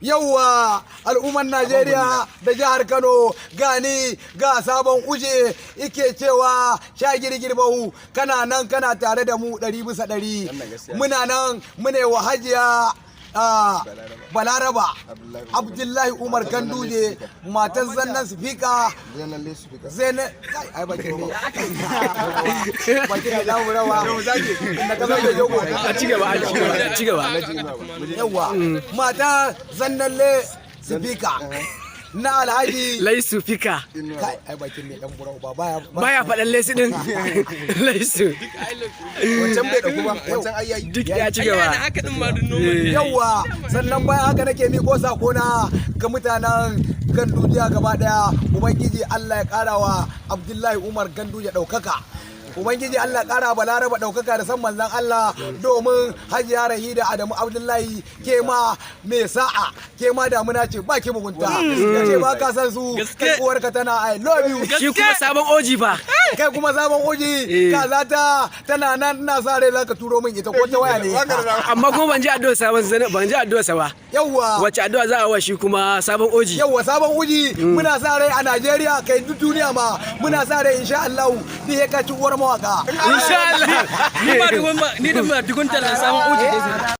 Yauwa, al'ummar Najeriya da jihar Kano, gani ga Sabon Uje ike cewa sha girgirbahu kana nan, kana tare da mu 100%. Muna nan mune wa Hajiya Balaraba Abdullahi Umar Ganduje, matan zannan sifika Zainab. Kai, ai bakin ne, bakin ne zamu rawa inda ka zai jogo. A ci gaba, a ci gaba, a ci gaba. Yawa, mata zannalle sifika na Alhaji Laisu fika. Kai, ai bakin ne dan burau ba baya Baya faɗan laisu din laisu. Wancan bai dauku ba, wancan ai yayi. Duk ya ci gaba. Haka din ma duk noma. Yawa, sannan bayan haka nake miko sako na ga mutanen Gandujiya gaba daya. Ubangiji Allah ya karawa Abdullahi Umar Ganduje daukaka, Ubangiji Allah ya kara Balaraba daukaka da san manzon Allah, domin Hajiya Rahida Adamu Abdullahi, ke ma mai sa'a, ke ma damuna ce, ba ki mugunta, ce ba ka san su. Kai, uwarka tana "I love you". Shi kuma Sabon Oji fa? Kai kuma Sabon Oji, kaza ta tana nan, ina sa rai zaka turo min ita ko ta waya ne. Amma kuma ban ji addu'a sabon zane, ban ji addu'a sa ba. Yawwa. Wace addu'a za a wa shi kuma Sabon Oji? Yawwa, Sabon Uji, muna sa rai a Najeriya, kai duk duniya ma, muna sa rai insha Allah ni ya ka ci uwar mawaka. Insha Allah. Ni ma dugun, ni da ma dugun talan Sabon Oji.